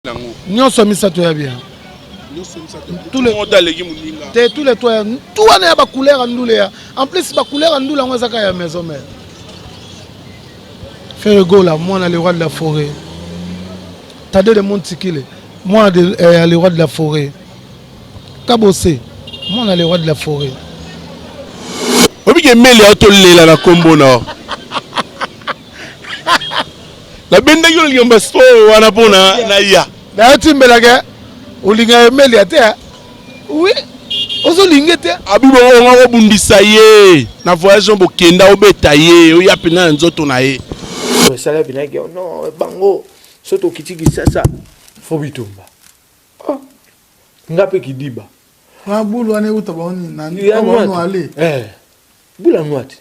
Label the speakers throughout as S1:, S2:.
S1: Nango.
S2: Nyonso misato ya bien.
S1: Tous les aleki moninga.
S2: Te tous les trois tout wana ya ba couleur ya ndule ya. En plus ba couleur ya ndule yango ezaka ya maison mère. Ferre Gola mwana le roi de la forêt. Tade de Montikile mwana de eh, le roi de la forêt. Kabose mwana le roi de la forêt.
S1: Obike mele ya tolela na kombo na. Nabendaki yo likambo ya sport wana mpo na naya.
S2: Nayotimbelaka olinga emelia te oui ozolinge te.
S1: Abi bongo nga kobundisa ye na voyage bokenda obeta ye oya mpena na nzoto na ye.
S3: Esala binaki non bango so tokiti Kisasa fo bitumba. Oh, nga mpe kidiba.
S4: Na bulu wana euta bango nani ale.
S3: Eh, bula nwati.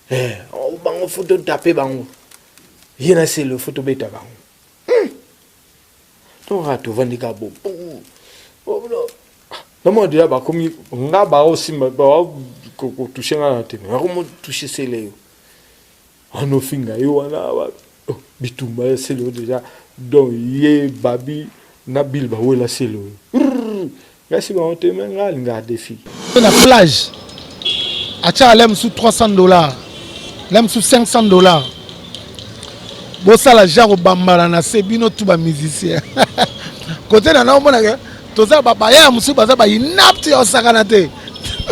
S3: Eh, oh, bango faut to taper bango. Ye na selo faut tobeta bango. Hmm. To tovandi ka bo. Namona deja bakomi nga baosimba bakotouche nga na te bakomo touche sele yo anofinga ye wana oh, bitumba ya sele oyo deja donc ye babi na bill bawela sele oyo Nga si bango te mais nga alingaka defi.
S2: Na plage atiaka le mosusu 300 dollars, le mosusu 500 dollars. Bosala genre obambana na se bino tu bamusicien kote na naomonaka toza baya mosusu baza bainapte ya osakana te.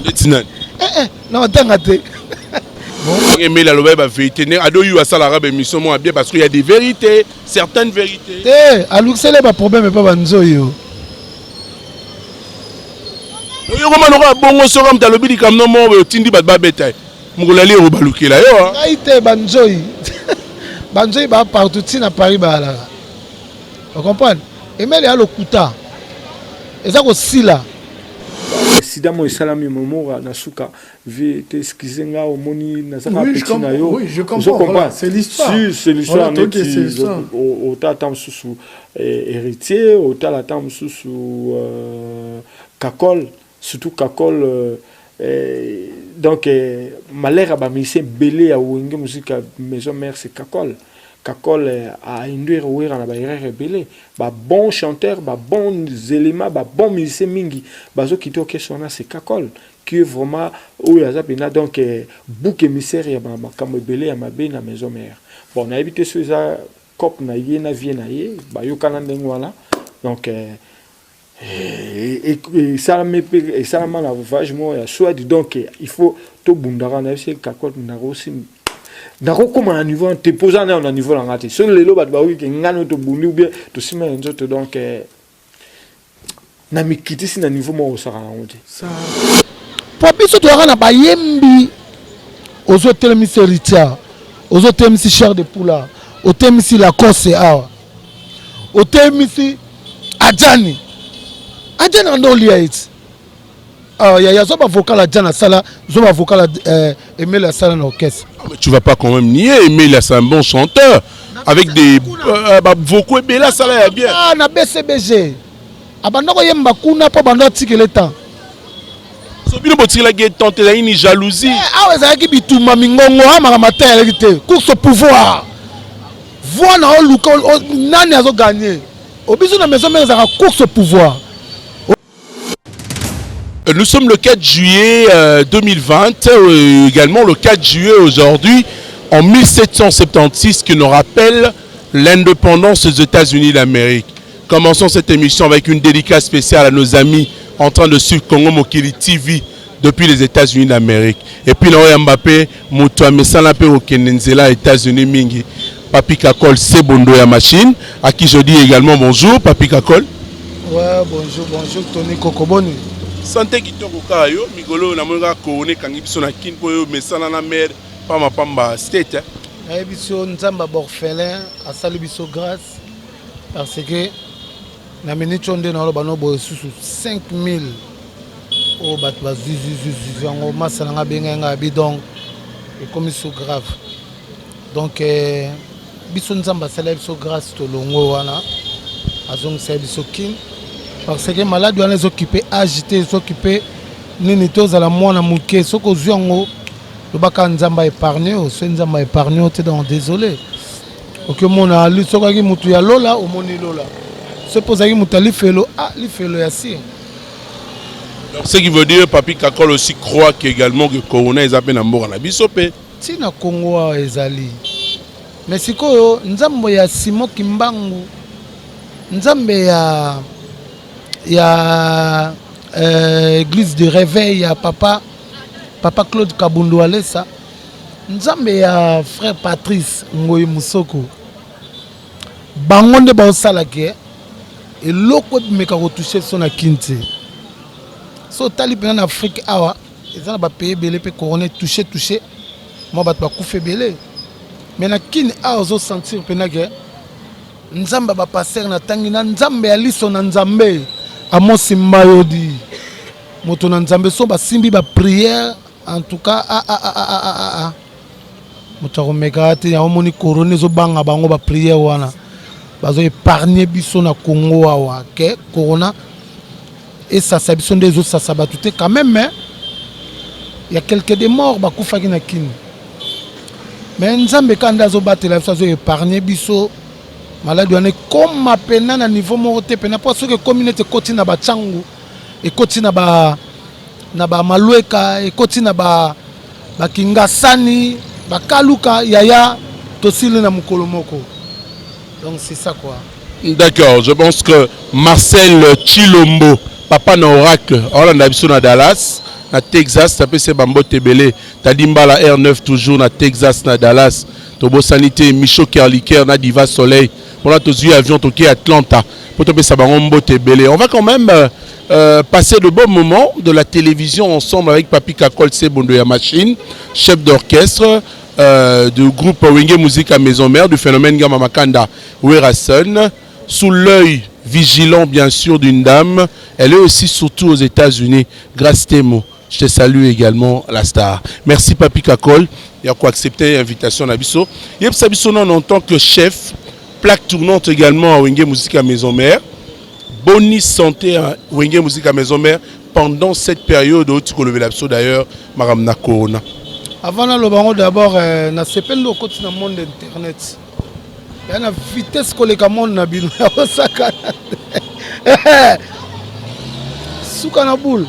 S1: Neti nani?
S2: Eh, eh, na otanga te.
S1: Emeli alobaki bavérité ndenge ado yu asalaka baémission moko ya bien parce qu'il y a des vérités, certaines vérités.
S2: Te, alukisele baproblème epa banzoi yo.
S1: Oyokoma lokola bongo soki moto alobi likambo no moko boye, otindi bato babeta ye, mokolo ali ekobalukela yo.
S2: Ngai te, banzoi, banzoi baa partout, ntina Paris bayalaka, ocomprendre. Emele ya lokuta eza kosila.
S3: Sida mo esalami momora na suka vie te, excuse nga, omoni nazaka petit na yo.
S4: Ozo comprendre, c'est l'histoire.
S3: Si c'est l'histoire, neti otala mosusu Héritier, otala ata mosusu Kakol, surtout Kakol. Donc malheur ya bamusicien ebele ya Wenge Musica Maison Mère, c'est Kakol. Kakol ainduire Wera na baerreur ebele. Babon chanteur, babon élément, babon musicien mingi bazokita orchestre wana, c'est Kakol qui est vraiment oyo aza mpena donc bouc émissaire ya makambo ebele ya mabe na Maison Mère. Bon, nayebi te so eza cope na ye na vie na ye bayokana ndenge wana. Donc esalami mpe esalama na voyage moko ya Swede. Donc il faut tobundaka na ye. Kakol nakosi nakokóma na niveau te mpo oza nayo na niveau na nga te. Soki lelo bato bakoki ke ngai no tobundi ou bien tosima ya nzoto, donc na mikitisi na niveau moko osaka nango te.
S2: Mpo biso toyaka na bayembi, ozotelemisi Héritier, ozotelemisi Chair de Poula, otelemisi Lacoste awa, otelemisi Adjani. Adjani anda olia eti yaya zwa bavocal Adjani asala, zwa bavocal Emele asala na orchestre.
S1: Ah, mais tu vas pas quand même nier Emile, c'est un bon chanteur avec des bah, vocaux ebele asala ya bien.
S2: Ah, na BCBG abanda koyemba kuna mpo banda atikele temps.
S1: So bino botikelaki ye temps te, ezalaki ni jalousie?
S2: Awa ezalaki bitumba mingongo amaka matin, ezalaki te course au pouvoir, voi na oluka nani azoganye obiso na Maison Mère, ezalaka course au pouvoir.
S1: Nous sommes le 4 juillet 2020, également le 4 juillet aujourd'hui, en 1776, qui nous rappelle l'indépendance des États-Unis d'Amérique. Commençons cette émission avec une dédicace spéciale à nos amis en train de suivre Congo Mokili TV depuis les États-Unis d'Amérique. Et puis, là, Mbappé, moto amesana pe okende nzela États-Unis mingi. Papi Kakol Sebondo ya machine, à qui je dis également bonjour, Papi Kakol.
S2: Ouais, bonjour, bonjour, Tony Kokoboni.
S1: Santé kitoko kaka yo, mikolo namoni kaka corona ekangi biso na Kini mpo oyo mesana na mare pamba pamba state, eh.
S2: Nayebi biso Nzambe ya baorphelin asali biso grâce parce que na minute oyo nde naloba no boye, susu 5000 oyo bato bazwizwizwizwi yango, masa na nga abengai ngai abi donc ekomi so grave. Donc biso Nzambe asali biso grâce, tolongwe wana, azongisa biso Kine parce que maladi wana ezokipe age te, ezokipe nini te, ozala mwana moke, soki ozwi yango lobaka Nzambe aépargne yo. Soki Nzambe aépargne yo te, donc désolé, oki omona soki aki mutu ya lola, omoni lola. Soki mpo ozalaki moto ya lifelo, ah, lifelo ya sire.
S1: Donc ce qui veut dire, Papi Kakol aussi croit qu'également que corona eza mpe na mboka na biso mpe.
S2: Ntina Kongo awa ezali. Mais sikoyo nzambe ya Simon Kimbangu, nzambe ya église de réveil ya papa Claude Kabundu Alesa, nzambe ya frère Patrice Ngoyi Musoko, bango nde baosala ke eloko ebimeka kotouche biso na Kini te. So otali mpena na Afrique awa, eza na bapays ebele mpe corona etouche touche mwa bato, bakufa ebele. Mais na Kini awa, ozosentir mpena ke nzambe ya bapasteur na ntangi na nzambe ya liso na nzambe Amosi Mbayodi, moto na nzambe, so basimbi baprière, en tout cas, ah, ah, ah, ah, ah, ah, ah. Moto akomeka te. Yango moni corona ezobanga bango, baprière wana bazo épargne biso na Congo awa ke corona esasa biso nde ezosasa bato te. Quand même, mais ya quelques de morts bakufaki na Kini, mais nzambe kaka nde azobatela biso, azo épargne biso. Maladi wana ekóma pena na niveau moko te pena, mpo soki ekómi neti ekoti na batyangu, ekoti na bamalweka, ekoti na bakingasani, bakaluka, yaya, tosili na mokolo moko. Donc c'est ça quoi.
S1: D'accord, je pense que Marcel Chilombo, papa na Oracle, olanda biso na Dallas, na Texas, tapesi bambote ebele. Tadimbala R9 toujours na Texas, na Dallas. Tobosani te Micho Kerliker na Diva Soleil. Mpona tozwi avion, toke Atlanta po topesa bango mbote ebele. On va quand même passer de bons moments de la télévision ensemble avec Papi Kakol Sebondo ya machine, chef d'orchestre du groupe Wenge Musica Maison Mère, du phénomène Gama Makanda Werason, sous l'œil vigilant bien sûr d'une dame. Elle est aussi surtout aux États-Unis. Grâce Temo, je te salue également, la star. Merci Papi Kakol ya koaccepter invitation na biso. Yebisa biso non, en tant que chef, plaque tournante également à Wenge Musica Maison Mère, boni santé à Wenge Musica Maison Mère pendant cette période oyo tikolobela biso d'ailleurs makambo na corona?
S2: Avant naloba yango, d'abord nasepeli nde okoti na monde internet ya na vitesse koleka monde na bino ya kosakana suka na boule.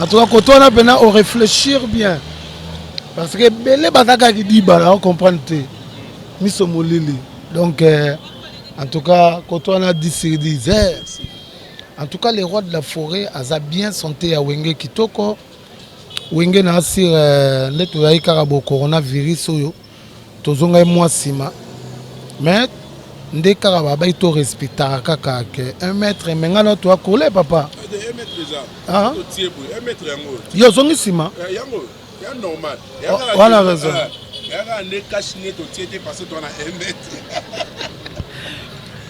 S2: En tout cas, koto wana mpena oréfléchir bien, parce que ebele baza kaka kidiba na ocomprendre te, miso molili. Donc en tout cas, koto wana 10 sur 10. En tout cas, le roi de la forêt aza bien, santé ya Wenge kitoko. Wenge na asir nde tozali kaka bo coronavirus oyo tozongai mwa nsima, mais nde kaka babai torespectaka kaka ke 1 mètre. Me ngai na toakole papa. Ah? Yo ozongi nsima wana, raison.
S1: Yaka nde cache-nez totie te parce que toza na 1 mètre.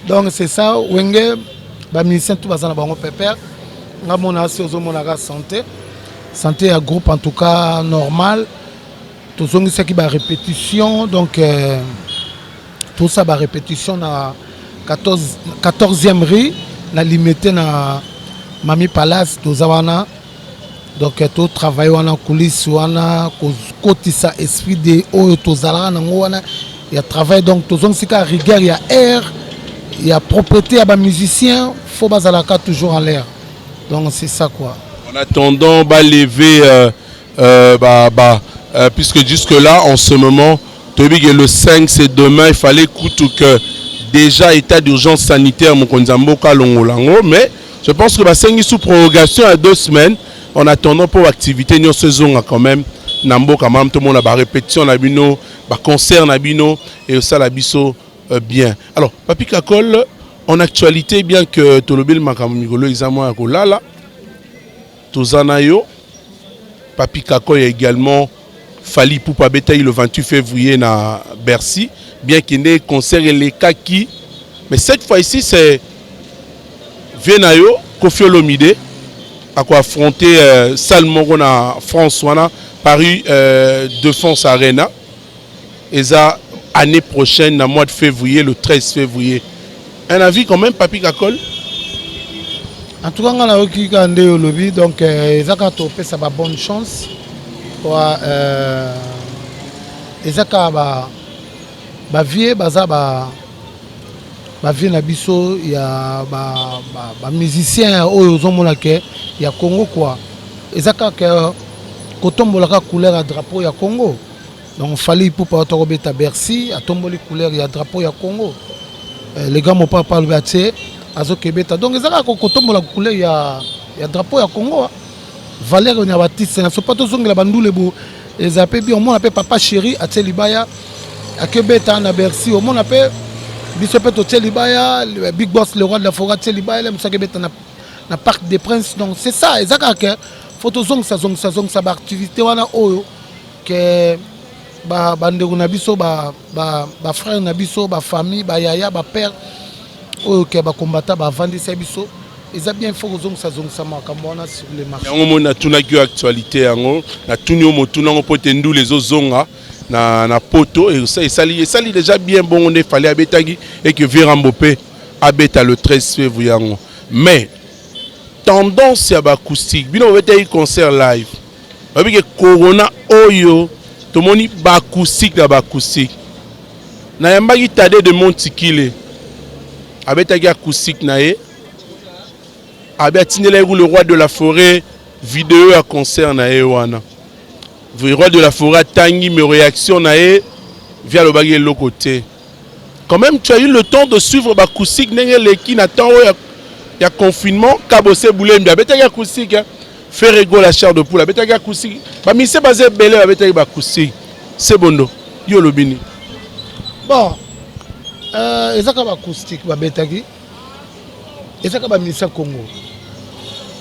S2: Donc c'est ça, Wenge, bamusicien tout baza na bango pépère. Nga mona asi ozomonaka santé, santé ya groupe en tout cas normal. Tozongisaki barépétition, donc tosala barépétition na 14, 14e rue na Limete, na Mami Palace. Toza wana, donc totravaille wana, coulisse wana, kokotisa esprit de oyo tozalaka nango wana ya travail. Donc tozongisi kaka rigueur ya air ya propreté ya bamusicien, faut bazalaka toujours en l'air. Donc c'est ça quoi.
S1: En attendant balever bah, puisque jusque là, en ce moment, toyebi que le 5, c'est demain, il fallait kutu que déjà état d'urgence sanitaire, mokonzi ya mboka alongola yango, mais je pense que basengi sous prorogation à 2 semaines en attendant pour activité nyonso ezonga quand même na mboka malamu, tomona barépétition na bino, baconcert na bino et osala biso bien. Alors Papi Kakol, en actualité, bien que tolobeli makambo mikolo eza mwa ya kolala, toza na yo Papi Kakol, également Fally Ipupa abetaki le 28 février na Bercy, bien qu'il y ait concert elekaki, mais cette fois-ci c'est vieux na yo Koffi Olomide akoaffronter salle moko na France wana, Paris Défense Arena. Eza année prochaine na mois de février, le 13 février. Un avis quand même, Papi Kakol?
S2: En tout cas, nga nayoki kaka nde olobi. Donc eza kaka topesa ba bonne chance po eza kaka bavieux baza ba Ba vieux na biso ya ba musicien oyo ozomona ke ya Congo quoi, eza kaka kotombola kaka couleur ya drapeau ya Congo. Donc Fally Ipupa oyo tokobeta Bercy, atomboli couleur ya drapeau ya Congo. Le grand mopapa alobi atie azokebeta, donc eza kaka kotombola couleur ya drapeau ya Congo. Valeur ya batiste na biso mpo tozongela bandule bo eza mpe bi omona mpe Papa Chéri atie libaya, akebeta na Bercy. Omona mpe biso mpe totie libaya, Big Boss le roi de la forêt atie libaya, le mosu akebeta na Parc des Princes. Donc c'est ça, eza kaka ke faut tozongisa zongisa zongisa ba activité wana oyo ke bandeko na biso, ba frère na biso, ba famille, bayaya, ba père oyo ke bakombata bavandisa biso. Eza bien, faut kozongisa zongisa makambo wana sur le marché.
S1: Yango moni natunaki yo actualité yango, natuni yo motuna yango mpo ete ndula ezozonga na poto, esali déjà bien. Bongo nde Fally abetaki eke Virambo mpe abeta le 13 février yango. Mais tendance ya ba acoustique, bino bobetaki concert live, bayebi ke corona oyo tomoni ba acoustique na ba acoustique. Nayambaki Tade de Montikile, abetaki acoustique na ye, abe atindelaki le roi de la forêt vidéo ya concert na ye wana. Le roi de la forêt atangi, mais réaction na ye, vi alobaki eloko te. Quand même, tu as eu le temps de suivre ba acoustique ndenge eleki na temps oyo ya confinement? Kabose Bulembi abetaki acoustique, Ferre Gola Chair de Poule abetaki acoustique, bamise baza ebele babetaki ba acoustique. Sebondo, yo olobi nini?
S2: Bon, eza kaka ba acoustique babetaki, eza kaka ba musicien Congo.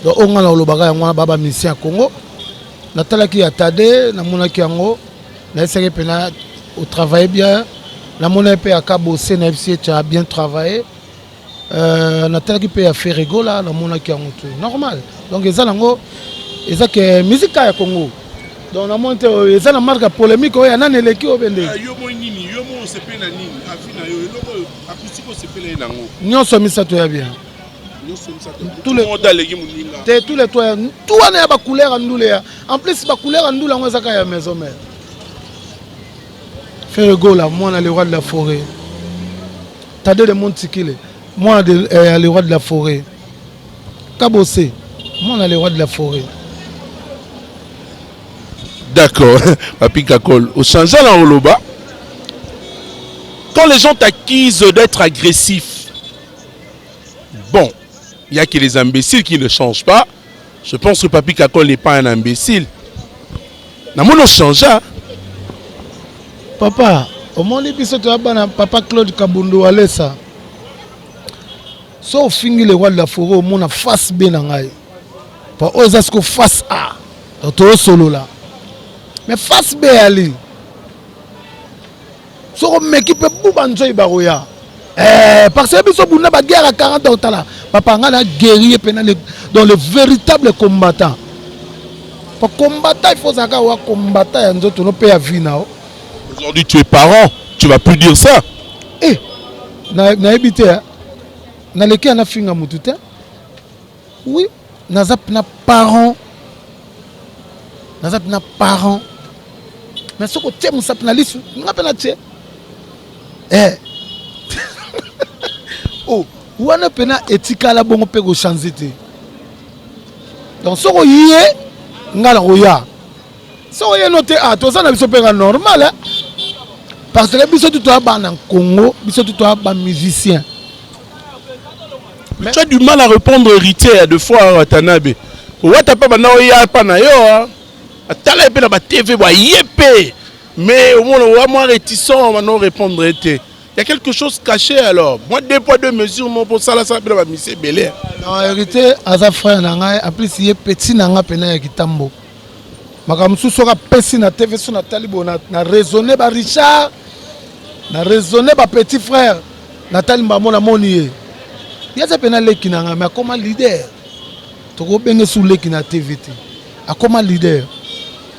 S2: Donc oyo nga na olobaka yango wana, ba musicien ya Congo. Natalaki ya Tade, namonaki yango, nayebisaki mpena otravaille bien. Namonaki mpe ya Kabose, nayebisi ye tu as bien travaillé. Natalaki mpe ya Ferre Gola, namonaki yango tout normal. Donc eza nango, eza ke musique ya Congo. Donc namoni te eza na marque ya polémique oyo ya nani eleki oyo bende.
S1: Yo moi nini, yo mo osepeli na nini? Avis na yo, eloko oyo acoustique osepeli ye nango?
S2: Nyonso misato ya bien.
S1: Tous aleki moninga?
S2: Te, tous les trois, tout wana ya ba couleur ya ndule ya, en plus ba couleur ya ndule yango eza kaka ya maison mère. Ferre Gola, mwana le roi de la forêt. Tade de Montikile, mwana de le roi de la forêt. Kabose, mwana le roi de la forêt.
S1: D'accord. Papi Kakol, au changeant na oloba, quand les gens t'accusent d'être agressif, bon, il n'y a que les imbéciles qui ne changent pas. Je pense que Papi Kakol n'est pas un imbécile. Namoni change.
S2: Papa, omoni biso toya bana papa Claude Kabundu Walesa. So ofingi le roi de la forêt, omona face B na ngai. Pa oyo eza siko face A. Donc tozosolola. Mais face B ali. Soko omeki mpe buba nzoi bakoya. Parce que biso bunda ba guerre à 40 ans, tala papa nga na guerrier pena le, dans le véritable combattant. Pa combattant, il faut zaka wa combattant ya nzoto no pe ya vie na.
S1: Aujourd'hui tu es parent, tu vas plus dire ça.
S2: Eh, na nayebi te, naleki na finga mutu te. Oui, naza na parent. Naza na parent. Mais soko tie mosapi na lisu, nga mpe na tie. Eh. Oh, wana mpena etikala bongo mpe kochange te. Donc soko ye nga na koya, soko ye no te, ah, toza na biso mpe nga normal, eh? Parce que biso tu toya bana Congo, biso tu toya ba musicien.
S1: Mais tu as du mal à répondre héritier de fois Watanabe. Wata pa banda oya pa na yo. Atala pe na ba TV ba yepe. Mais au moins on va réticent, on va non répondre te. Il y a quelque chose caché alors. Moi, deux poids deux mesures mon pour ça là, ça va misser belé.
S2: Non, héritier aza frère na ngai, en plus il est petit na nga pena ya kitambo. Makambo mosusu soki apesi na TV, so natali boye na raisonner ba Richard, na raisonner ba petit frère, natali mbamo, namoni ye. Ye aza pena leki na ngai, mais akoma leader. Tokobenge su leki na TV te. Akoma leader.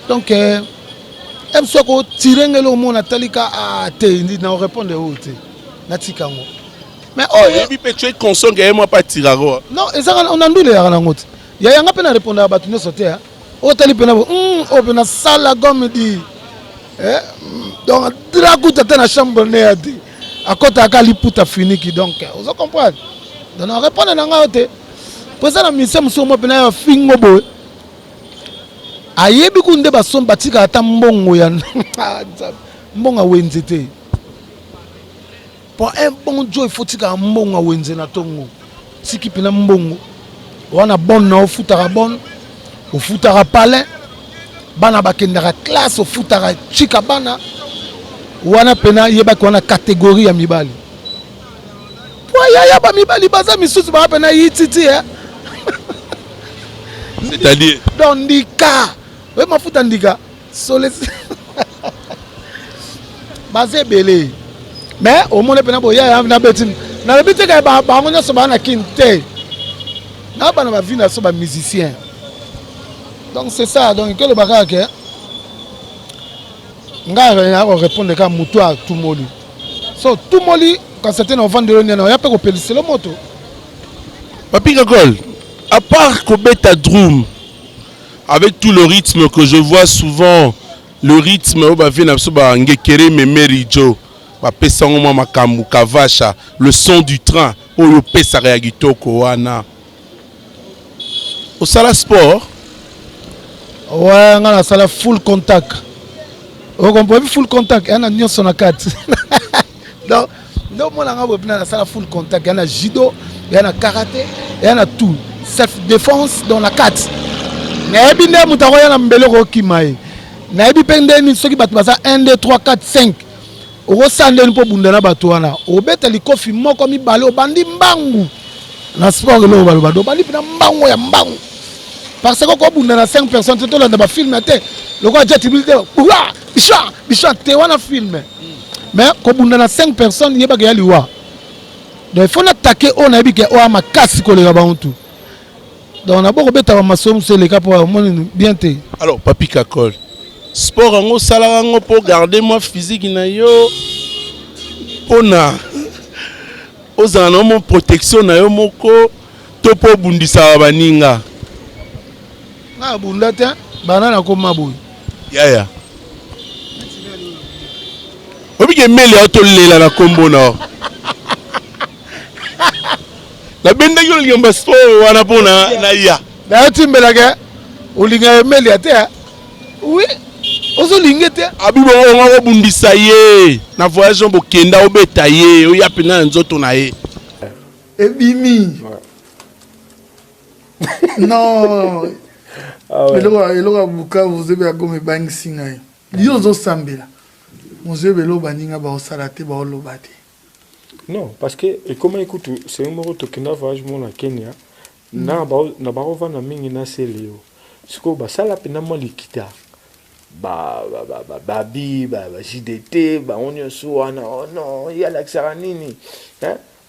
S2: Donc biso akotire ngeli omona atali ka te, na répondre oyo te, natika yango. Mais oyo
S1: Oyebi pe tu es conscient que moi pas tiraro.
S2: Non, ezaka na ndule yaka nango te. Ya yanga mpe na répondre bato nyonso te. Oyo tali mpena oyo mpena sala gomme di, donc drakuta te na chambre ne ya te. Akotaka liputa finiki, donc ozo comprendre. Donc na répondre na ngai te, po eza na musicien mosusu mo mpena ya fingo boye, ayebi ku nde basombi batikaka ata mbongo ya mbongo ya wenze te. Po un bon jour, il faut tikaka mbongo ya wenze na ntongo, tiki mpena mbongo wana bonne na ofutaka bonne, ofutaka palin, bana bakendaka classe, ofutaka tika bana wana mpena yebaki wana catégorie ya mibali. Po yaya, bamibali baza misusu baa mpena yititi, eh?
S1: C'est-à-dire?
S2: Donc ndika oye mafuta ndika sole baza ebele, mais omoni mpena boyaya na beti nalobi te ke bango nyonso baa na kini te, na bana bavi na so bamusicien. Donc c'est ça. Donc keloba kaka ke ngai na korépondre kaka motu atumoli so tumoli, kasi te na ovandelo nene oya mpe kopeliselo moto.
S1: Papi Kakol, à part kobeta drum, avec tout le rythme que je vois souvent, le rythme oyo bavie na biso bangekere memeri jo bapesango mwa makambo kavasha, le son du train oyo opesaka ya kitoko wana, osala sport?
S2: Ouais, nga nasala full contact. Okompoyebi full contact eya na nyonso na kati. Donc nde omona nga boye mpena nasala full contact, eya na judo, eya na karaté, eya na tout, self défense. Donc na kati nayebi nde moto akoya na mbele okokima ye, nayebi mpe ndeni soki bato baza 1, 2, 3, 4, 5, okosala ndeni mpo bunda na bato wana, obeta likofi moko, mibale, obandi mbangu. Na sport eloko baloba do obandi mpena mbangu ya mbangu, parce que okobunda na 5 personnes te. Tolanda bafilm te lokola Jet Li te, bisha bisha te wana film, mais kobunda na 5 personnes, yebaka ya liwa. Donc il faut natake oyo nayebi ke oyo makasi koleka bango tu. Donc nabo kobeta bamasolo mosusu eleka mpo omoni bien te.
S1: Alors Papi Kakol, sport yango osalaka yango mpo garder mwa physique na yo, mpona ozala na mo protection na yo moko, to mpo obundisaka baninga?
S2: Nga abunda te, bana nakoma boye.
S1: Yaya, obiki emeli ao tolela na nkombo na nabendaki olinga basport wana mpona naya.
S2: Nayo timbelaka olinga emelia te, oui, ozolinge te.
S1: Abi bongo onga kobundisa ye na voyage, bokenda obeta ye, oya mpena na nzoto na ye.
S4: Ebimi non. Eloko eloko ya Bukavu, ozoyebi ya Goma ebangisi ngai. Yo ozosambela, mozoyebi eloko baninga baosala te, baoloba te.
S3: Non, parce que ekomaki kutu senge moko tokenda voyage moko na Kenya na na bakovanda mingi na sele yo. Sikoyo basala mpena mwa likita, babi ba JDT, bango nyonso wana. Oh non, ye alakisaka nini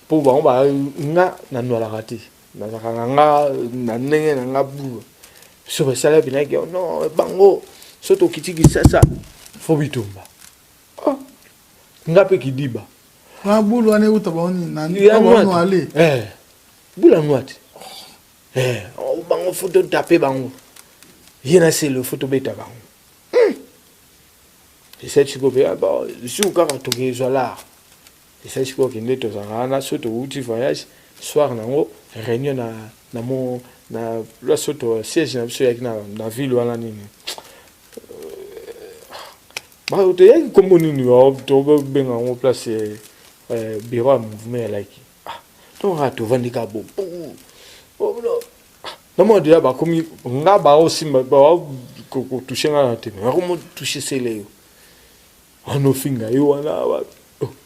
S3: mpo bango nga nanwalaka te, nazalaka na nga na ndenge na nga bulu. So basala mpena oh non, bango so tokiti Kisasa fo bitumba. Oh, nga mpe kidiba.
S4: Wana bulu wana euta bango ale.
S3: Eh, bula nwa te. Eh, oh, bango fo totape bango, ye na sele fo tobeta bango. Esali sikoyo mpe bon, jour kaka tokezwa lar, esali sikoyo kende tozalaka wana. So towuti voyage, soir nango réunion na mo na place oyo to siège na biso eyaki na ville wana nini, toyaki nkombo nini, tobenga yango place bureau ya mouvement elaki. Donc kaka tovandi kaka bo, namona deja bakomi nga baosimba, bakotouche nga na te, bakomo touche sele yo wana, ofinga ye wana,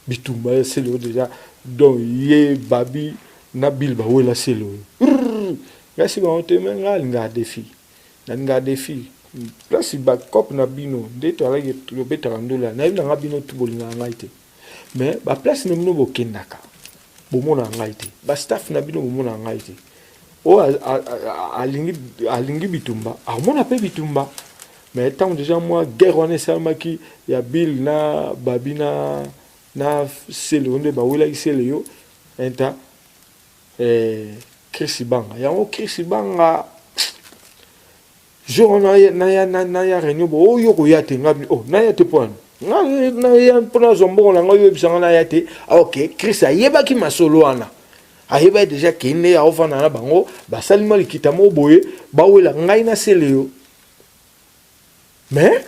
S3: bitumba ya sele oyo deja. Donc ye babi na bile bawela sele oyo, ngai si bango te. Me ngai alingaka défi, nalingaka défi. Place bacope na bino nde toalaki tobetaka ndula, nayebi na nga bino tu bolingaka ngai te, mais baplace na bino bokendaka bomonaka ngai te, bastaff na bino bomonaka ngai te. Oyo alingi bitumba akomona mpe bitumba. Mais ntango deja mwa guerre wana esalamaki ya bill na babi na sele oyo nde bawelaki sele yo inta Chris Banga yango, Chris Banga jour naya réunion bo oyo koya te, nga oh naya te mpo wana. Nga naya mpo nazwa mbongo na ngai, oyebisa nga naya te. Ah, ok, Chris ayebaki masolo wana, ayebaki déjà ke nde aofanda na bango, basali mwa likita moko boye, bawela ngai na Celeo. Mais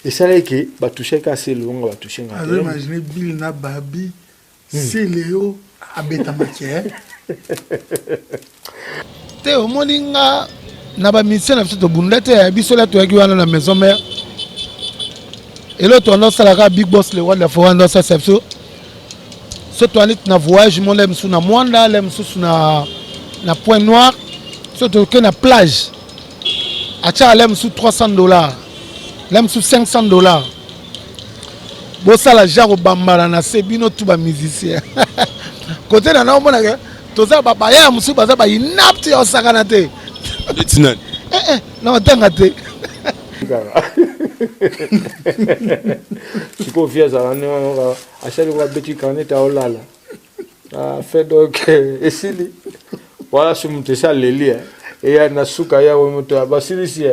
S3: esalaki ke batouchaki kaka Celeo, nga batouche nga te.
S4: Azo imagine Bill na Babi, Celeo abetamaki eh?
S2: Te, omoni nga na bamusicien na biso tobunda te. Ya biso la toyaki wana na Maison Mère, eloko toanda osalaka, Big Boss le roi de la forêt anda osalisa biso. So toandi na voyage mo, le mosusu na Mwanda, le mosusu na Point Noir, so toke na plage, atiaka le mosusu 300 $, le mosusu 500 $. Bosala genre obambana na se bino tu bamusicien kote na naomonaka toza babaya mosusu baza bainapte ya osakana te.
S1: Neti nani?
S2: Eh, eh, na otanga te.
S3: Kaka sikoyo vi azala nde wana, asali ko abeti carnet, aolala fait. Donc esili wana, so moto esi aleli eya na suka ya moto basilisi.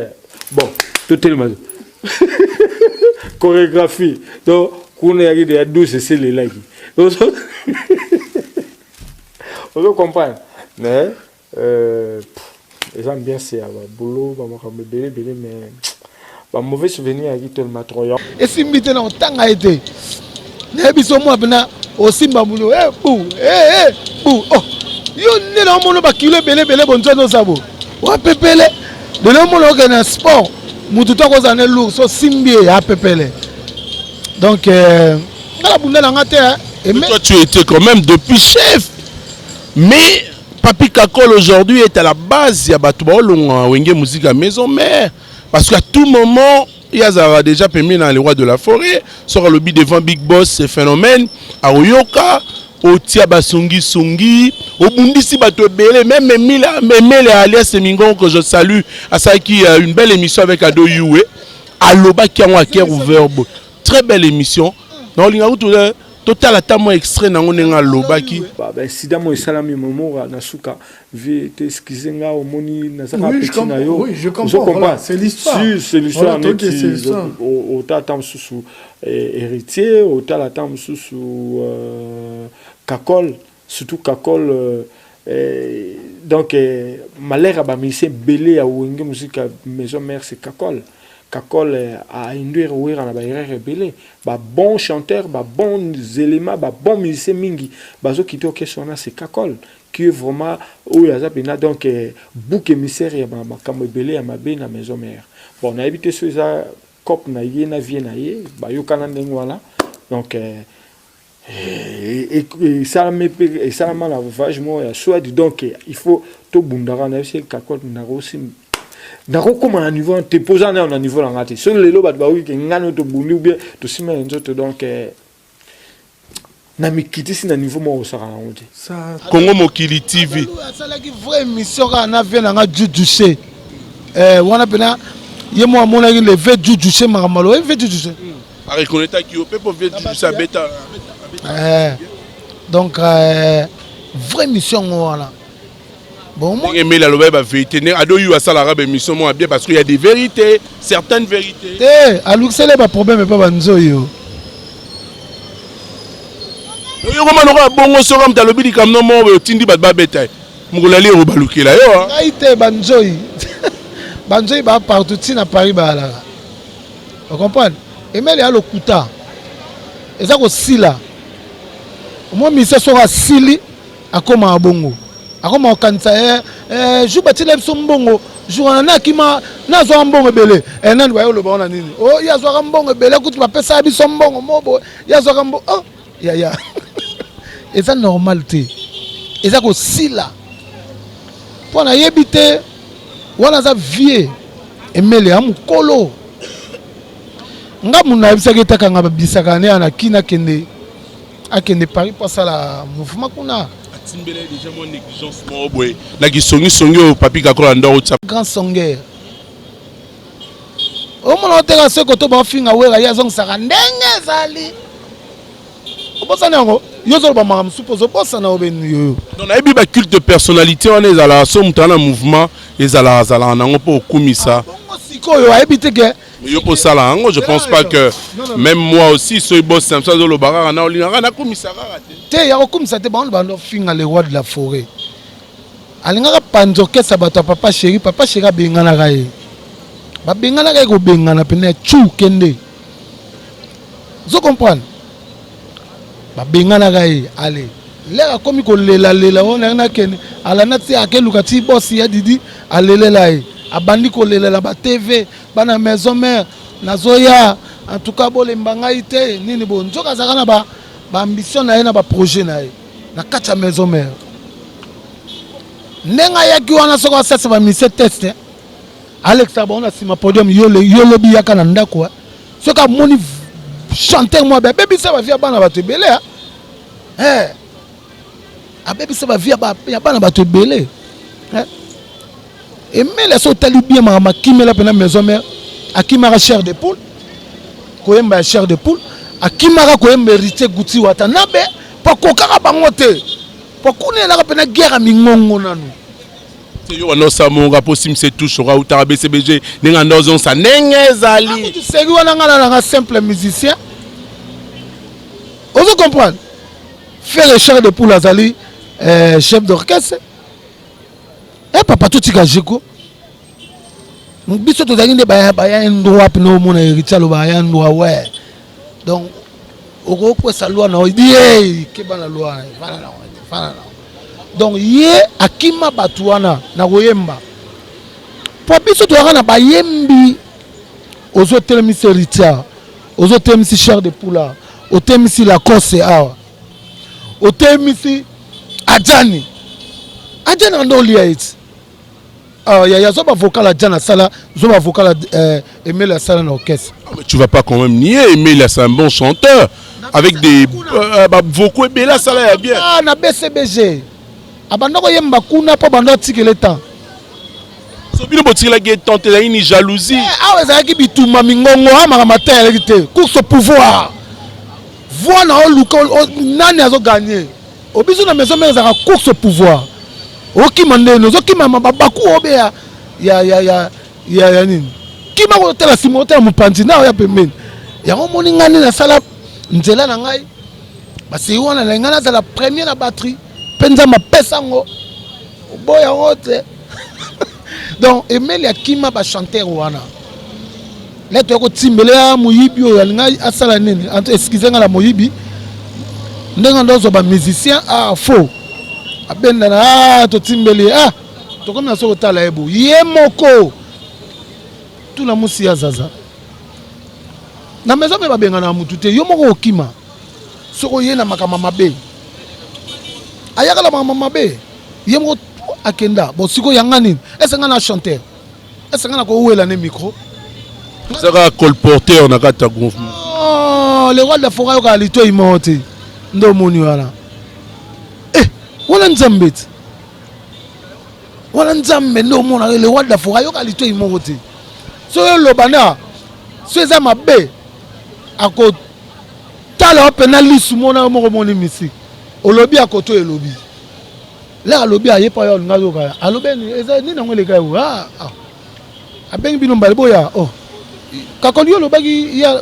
S3: Bon, totelema, chorégraphie. Donc kuna eyaki deya 12, eselelaki, ozo comprendre. Mais eza ambiance ya baboulot, bamakambo ebele ebele, mais bamauvais souvenir eyaki tellement trop.
S2: Esimbi te na kotanga ye te. Nayebi so mwa mpena osimba mulu bu bu. Oh, yo nde na omona bakilo ebele ebele, bonzwani oza bo wapepele. Lelo omona okende na sport, mutu to akozala ne lourd, so osimbi ye apepele. Donc nga na bunda na nga te.
S1: Toi, tu étais quand même depuis chef, mais Papi Kakol aujourd'hui est à la base ya bato baolonga Wenge Musique à Maison Mère, parce qu'à tout moment yazalaka déjà pembeni na le roi de la forêt. Soki alobi devant Big Boss, c'est phénomène. Aoyoka otia basongisongi, obundisi bato ebele. Même Emile alias Mingon, que je salue, asalaki une belle émission avec Ado Yue, alobaki yango à cœur ouvert. Très belle émission. Na olinga kutu totala ata mwa extrait nango ndenge alobaki.
S3: Baincident moko esalami momora na suka vie te. Excuse nga, omoni nazaka petit na yo.
S4: C'est l'histoire.
S3: Si, c'est l'histoire. Neti otala ata mosusu Héritier, otala ata mosusu Kakol, surtout Kakol. Donc malheur ya bamusicien ebele ya Wenge Musique Maison Mère, c'est Kakol. Kakol ainduire Wera na baerreur ebele. Babon chanteur, babons éléments, babon musicien mingi bazokita orchestre wana, c'est Kakol qui est vraiment oyo aza mpena donc bouc émissaire ya makambo ebele ya mabe na Maison Mère. Bon, nayebi te so eza cope na ye na vie na ye, bayokana ndenge wana. Donc esalami mpe, esalama na voyage moko ya Swede. Donc il faut tobundaka na ye. Kakol nakosi nakokóma na niveau te, mpo oza nayo na niveau na nga te. Soki lelo bato bakoki ke ngai no tobundi ou bien tosima ya nzoto, donc na mikitisi na niveau moko osaka nango te.
S1: Congo Mokili TV.
S2: Asalaki vraie émission kaka na vie na nga Jujuse wana mpena ye mo amonaki le vrai Jujuse, makambo alo vrai Jujuse.
S1: Areconnaîtaki yo mpe mpo vie Jujuse abeta.
S2: Donc vraie mission yango wana.
S1: Bon, ndenge Emeli alobaki bavérité, ndenge Ado Yu asalaka baémission moko ya bien, parce qu'il y a des vérités, certaines vérités.
S2: Te, alukiseli baproblème epa banzoi yo.
S1: Oyokoma lokola bongo, soki moto alobi likambo no moko boye, otindi bato babeta ye, mokolo ali ekobalukela yo.
S2: Ngai te, banzoi, banzoi baa partout, ntina Paris bayalaka. Ocomprendre, Emeli ya lokuta eza kosila. Omwa misia soki asili, akomaka bongo, akoma kokanisa ye jour batiela biso mbongo, jour wana nakima, nazwaka mbongo ebele. Nani baye oloba wana nini? O ye azwaka mbongo ebele, kutu bapesaka biso mbongo mo boye, ye azwaka mbongo. Oh yaya, eza normal te, eza kosila mpo nayebi te. Wana aza vie Emele ya mokolo. Nga mundu nayebisaki etakanga babisaka ne na kini, akende, akende Paris mpo asala mouvement kuna.
S1: Atimbela ye déjà mwa négligence moko boye na kisongisongi oyo Papi Kakola ndoko otya.
S2: Grand songeur, omona oteka soki koto baofinga Wera, ye azongisaka ndenge ezali. Obosani yango, yo ozoloba makambo mosusu mpo ozobosana obeni yoyo.
S1: Donc nayebi baculte de personnalité wana ezalaka so moto aza na mouvement, ezalaka azalaka nango mpo okumisa.
S2: Bongo sikoyo ayebi te ke
S1: Yo mpo osala yango, je pense pas que même moi aussi, soki boss na biso azoloba kaka na olingaka nakumisa kaka te.
S2: Te, ya kokumisa te. Bango bando finga le roi de la forêt, alingaka panza orchestre bato ya Papa Chéri. Papa Chéri abenganaka ye, babenganaka ye, kobengana pene ya tu kende, ozo comprendre? Babenganaka ye. Ale lere akomi kolelalela oyo nangi nakende, alanda ti akeluka ti bosi ya Didi, alelela ye, abandi kolelela ba TV, bana Maison Mère, nazoya, en tout cas bolemba ngai te. Nini bo nzoka azalaka na baambition na ye, na baprojet na ye na kati ya Maison Mère. Ndenge ayaki wana, soki asasa bamise test, alekisaka bango na nsima podium. Yo lobi yaka na ndako, soki amoni chanteur moko abebisa bavie ya bana bato ebele, abebisa bavie ya bana bato ebele. Emele so otali bien makambo akimela mpena Maison Mère, akimaka Chair de Poule, koyemba ya Chair de Poule, akimaka koyemba Héritier Guti Watanabe, mpo akokaka bango te, mpo kuna elaka mpena guerre ya mingongo nanu.
S1: Yo wana osamonga mpo simisa touche oka utaka BCBG, ndenge anda ozongisa ndenge ezali.
S2: Seri wana, nga nalanga simple musicien, ozo comprendre? Frère Chair de Poule azali chef d'orchestre. E papa, totika jeko biso tozalaki nde baya ndroit mpena omona Héritier aloba aya ndroit we. Donc okokwesa loi na ye, keba na loi, fana na. Donc ye akima bato wana na koyemba, mpo biso tozalaka na bayembi. Ozotelemisi Héritier, ozotelemisi Chair de Poule, otelemisi Lacoste awa, otelemisi Adjani. Adjani anda olia ye ti yaya, zwa bavocal Adjani asala, zwa bavocal Emile asala na orchestre.
S1: Ah, mais tu vas pas quand même nier Emile, c'est un bon chanteur avec des vocaux ebele asala ya bien.
S2: Ah, na BCBG abanda koyemba kuna mpo banda atikele temps.
S1: So bino botikelaki ye temps te, ezalaki ni jalousie?
S2: Awa ezalaki bitumba mingongo, amaka matin ezalaki te course au pouvoir, voi na oluka nani azoganye. Obiso na Maison Mère ezalaka course au pouvoir, okima ndeni ozokima babaku obe ya ya ya ya ya ya nini, kima kotala nsima, otala mopanzi na oya pembeni. Yango omoni ngai nde nasala nzela na ngai, basei wana na ngai nazala premier na batterie mpe Nzambe apesa yango, oboya yango te. Donc Emeli akima bachanteur wana lete ya kotimbele ya moyibi oyo alinga asala nini. Excuse nga na moyibi, ndenge ndo ozwa bamusicien, ah, faux abendana, ah, totimbeli ye, ah, tokomi na soki otala ye bo ye moko tuna musi ya zaza na maison mpe babengana na mutu te. Yo moko okima soki oye na makambo mabe, ayaka na makambo mabe, ye moko akenda. Bon, sikoyo yanga nini? Ese nga na chanteur, ese nga na kowela ne micro?
S1: Ezaka colporteur na kati ya groupe.
S2: Oh, le roi de la forêt ayokaka litoi moko te, nde omoni wana. Eh, wana Nzambe te, wana Nzambe nde omonaka. Le roi de la forêt ayoka litoi moko te. Soki oloba na so eza mabe, akotala yo mpena lisu mona yo moko omoni misiki olobi akoto elobi lere alobi aye pa yo alinga ayoka alobi eza nini yango eleka yo. Ah, ah. Abengi bino mbale boya, oh, kakoli yo olobaki ya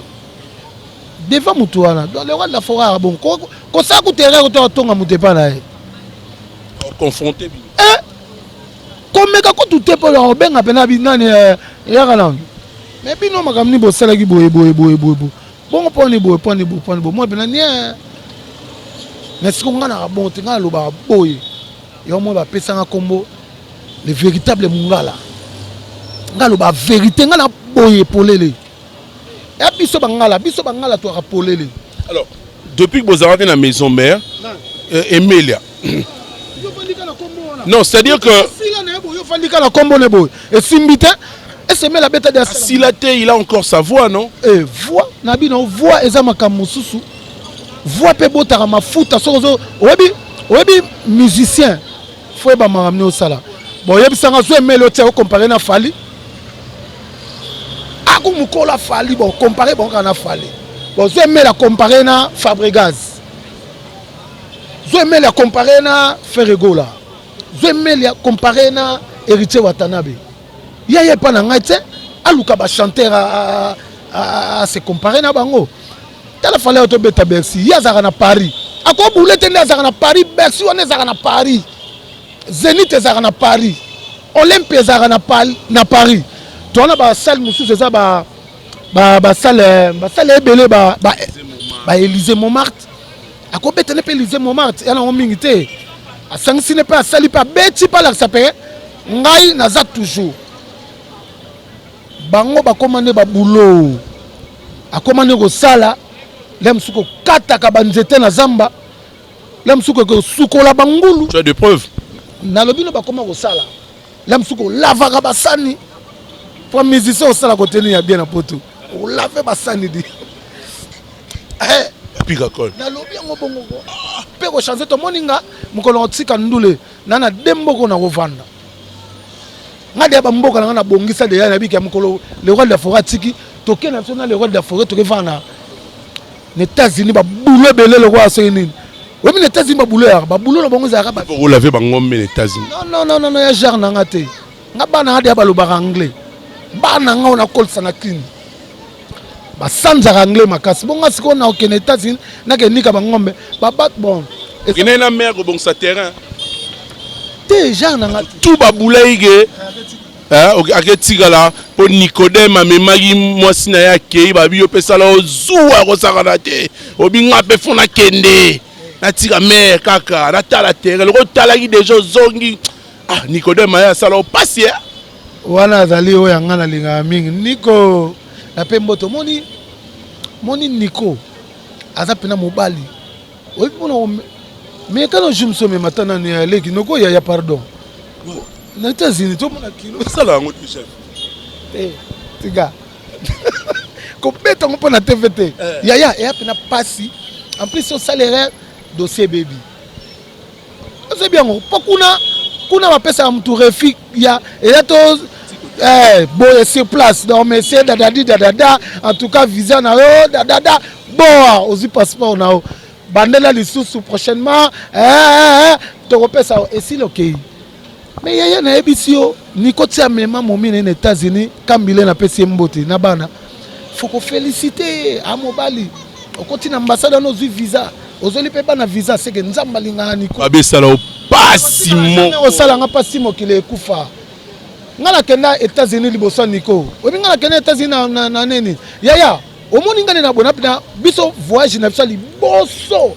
S2: devant motu wana. Donc le roi de la forêt aka bon kosala kuta erreur to atonga moto epa na ye.
S1: Confronté bino.
S2: Eh, komeka kutu te mpo obenga mpena binani eyaka nanu. Mais bino makambo nini bosalaki boye boye boye boye boye bongo, mponi boye, mponi boye, mponi boye, mwa mpena nie. Mais siko ngai naka bon te, ngai nalobaka boye. Yango mwa bapesanga nkombo le véritable mongala. Ngai aloba vérité, ngai na boye polele ya biso bangala, biso bangala twaka polele.
S1: Alors depuis que bozalaki na Maison Mère, Emelia, non, c'est à dire que
S2: yo ofandika na nkombo ne boye esimbi te, esemela abeta de.
S1: Asila te, il a encore sa voix, non?
S2: Eh, voix na bino, voix eza makambo mosusu. Voix mpe ebotaka mafuta. Soki ozo oyebi, oyebi musicien, fo yeba makambo nini osala. Bon, oyebisanga, zo Emeli otia ocompare na Fally, aku mokolo afali, bon, compare bango kaka na Fally. Bon, zo Emeli acompare na Fabregas, zo Emeli acompare na Ferre Gola, zo Emeli acompare na Héritier Watanabe, ye ye epa na ngai te. Aluka ba chanteur a se comparer na bango. Tala Fally ayo tobeta Bercy, ye azalaka na Paris. Akobule te nde azalaka na Paris, Bercy wana ezalaka na Paris. Zenith ezalaka na Paris. Olympia ezalaka na Paris, na Paris. Towana ba salle mosusu eza ba ba ba salle ba salle ebele ba ba ba Élysée Montmartre. Akobeta ne mpe Élysée Montmartre, ya nango mingi te. Asangisi ne mpe asali mpe abeti mpe alakisa mpe ngai naza toujours. Bango bakoma nde babulo, akoma nde kosala le mosusu kokataka banzete na zamba, le mosusu kosukola bangulu.
S1: Tu as des preuves?
S2: Nalobi no bakoma kosala le mosusu kolavaka basani po musicien osala koteni ya bien na poto olave basani di.
S1: Pikakol.
S2: Nalobi yango bongo ko mpe kochange tomoni nga mokolo kotika ndule na na de mboko na kovanda nga deya bamboka na nga nabongisa deya nabiki ya mokolo le roi de la forêt atiki toke na biso na le roi de la forêt tokevanda na États-Unis babulo ebele lokola soki nini oyebi na États-Unis babulo yaka babulo na bango ezalaka
S1: olave bangombe na États-Unis.
S2: Non, non, non, non, ya genre na nga te. Nga bana nga deya balobaka anglais, bana nga oyo nakolisa na kini basanzaka anglais makasi. Bonga sikoyo na okende États-Unis nakenika bangombe babat bon.
S1: Okendaki na mare kobongisa terrain.
S2: Te, genre na nga.
S1: Tu babulaki ke aketikala mpo Nicodème amemaki mwasi na ye akei babi yo opesala ozuwa kosakana te obinga mpe fo nakende natika mare kaka natala terrain loko otalaki deja ozongi. Ah, Nicodème aye asala opasi.
S2: Wana azali oyo ya nga nalingaka mingi Niko na mpe mboto moni moni Niko aza mpena mobali oyebi mpona me kana jour mosusu omema ata nani ya leki noko yaya pardon na États-Unis tomona kilo.
S1: Osala yango te, chef.
S2: Te, tika kobeta yango mpo na TV te yaya eya mpena pasi. En plus osala erreur, dossier ebebi. Ozebi yango mpo kuna kuna bapesaka motu refus ya eza to boye sur place. Donc monsieur dadadi dadada, en tout cas visa na yo dadada boa ozwi passeport na yo bandela lisusu prochainement tokopesa yo esili okei. Mais yaya nayebisi yo Niko ti amema momi na ye na États-Unis kambile napesi ye mbote na bana. Faut kofélicite ye a mobali okoti na ambassade wana ozwi visa ozweli mpe bana visa seke Nzambe alingaka Niko.
S1: Babesala opasi moko.
S2: Osalanga mpasi mokili ekufa. Nga nakenda États-Unis liboso ya Niko. Oyebi nga nakenda États-Unis na nini yaya omoni nga nde na bona mpena biso voyage na biso ya liboso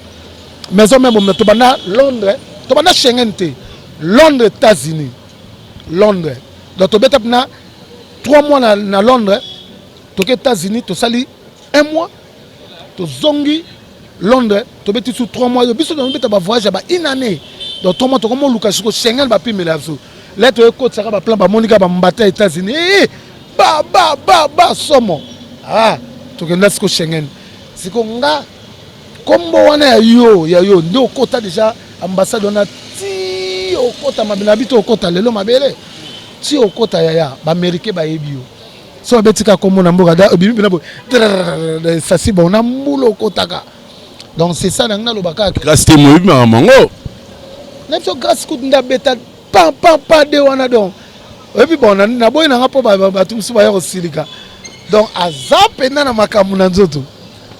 S2: maison meme tobanda Londres, tobanda Schengen te, Londres États-Unis Londres. Donc tobeta mpena 3 mois na Londres, toke États-Unis tosali 1 mois, tozongi Londres tobeti su 3 mois. Biso tobeta bavoyage ya ba une année, donc 3 mois tokomoluka siko Schengen bapimela biso le toyekotisaka baplan bamonika bambata ya États-Unis ba ba ba ba somo. Ah, tokenda siko Schengen siko nga kombo wana ya yo ya yo nde okota deja ambassade wana ti okota mabe na bi to okota lelo mabele ti okota yaya baaméricain bayebi yo so babeti kaka kombo na mboka da obimi mpena boye sasi bon na mbula okotaka. Donc c'est ça nangi naloba kaka.
S1: Grâce te moyebi makambo yango.
S2: Na biso Grâce kutu nde abeta pan pan pan de wana. Donc oyebi bon naboyi nanga mpo bato mosusu baya kosilika. Donc aza mpenza na makambo na nzoto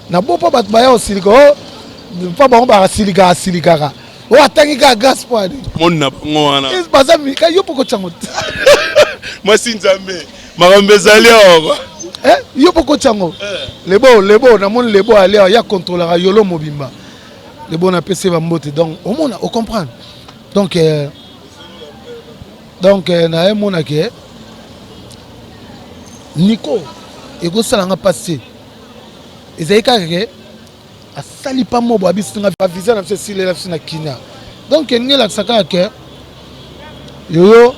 S2: nabo mpo bato baya kosilika o mpo bango bakasilikaka asilikaka oyo atangi kaka Grâce mpo ani
S1: moni na bango wana.
S2: Baza yo mpo kotyango.
S1: Mwasi Nzambe makambo ezali awa.
S2: Yo mpo kotyango lebo lebo namoni lebo ali awa ya contrôlaka yolo mobimba lebo napesi ye bambote. Donc omona ocomprendre donc nayemona ke Niko ekosalanga mpasi te ezali kaka ke asali pa mobo abisinga bavisa na biso esilela biso na Kinia. Donc elingi elakisa kaka ke yoyo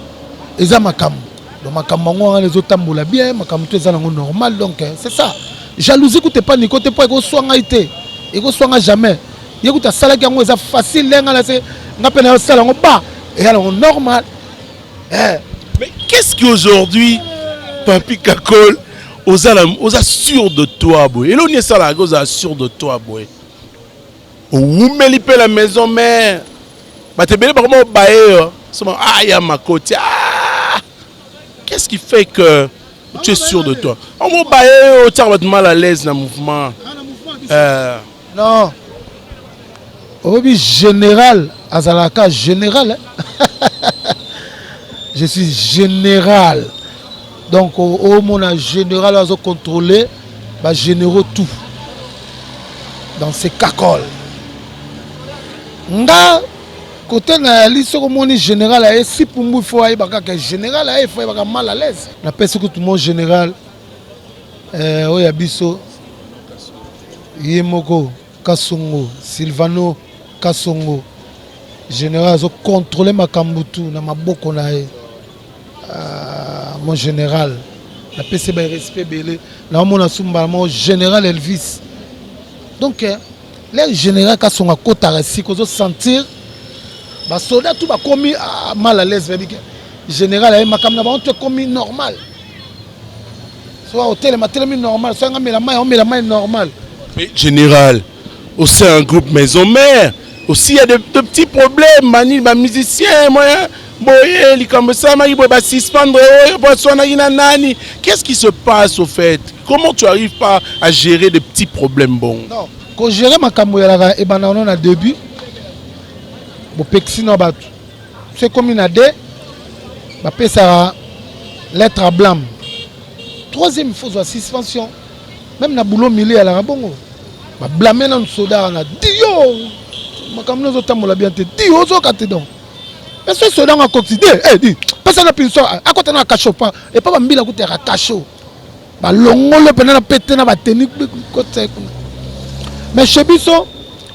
S2: eza makambo. Donc makambo yango wana ezotambola bien, makambo to eza nango normal. Donc c'est ça, jalousie kuta epa Niko te mpo ekoswa ngai te, ekoswa nga jamais. Ye kuta asalaki yango eza facile nde nga na se nga mpe nayosala yango ba eya nango normal.
S1: Mais qu'est-ce qui aujourd'hui, Papi Kakol, oza, oza sûr de toi boye eloni esalaka ozala sûr de toi boye owumeli mpe la maison mère bato ebele bakoma obaye yo soma ah ya makoti ah! Qu'est-ce qui fait que Tu es sûr de toi? Omo baye otiaka bato mal à l'aise na mouvement.
S2: Non, oyebi, général azalaka général, hein? Je suis général, donc omona général azocontrôler bagénéraux tout dans ces Kakol. Nga kote na yali, soki omoni général aye si pumbu, il faut ayeba kaka général aye, faut ayebaka mal à l'aise. Napesi kutu mon général oyo ya biso ye moko Kasongo, Silvano Kasongo, général azocontrôle makambo tu na maboko na ye. Mon général, napesi barespect ebele. Naomona sumbala moko général Elvis. Donc le général Kasongo akotaka esika, ozosentir basoda tu bakomi mal à l'aise. Bayebi ke général aye, makambo na bango to ekomi normal. So otelema, telemi normal. So yanga mela mai, omela mai normal.
S1: Mais général, aussi un groupe Maison Mère aussi, il y a de petits problèmes mani bamusicien moyen boye, likambo esalamaki boye, basuspendre oyo, baswanaki na nani. Qu'est-ce qui se passe au fait? Comment tu arrives pas à gérer des petits problèmes? Bon.
S2: Non, kogérer makambo ezalaka ebanda wana na début. Bopekisi na bato, so ekomi na de bapesaka lettre à blâme. Troisième, il faut zwa suspension. Même na boulot milieu ezalaka bongo, bablâme nanu soda wana di yo makambo ezotambola bien te, di ozoka te. Donc mais so soda ngo akokisi de di pesa na punition, akota na cachot pa epa bambila kutaka cachot, balongolo mpena na pete na bateni kota kuna. Mais chez biso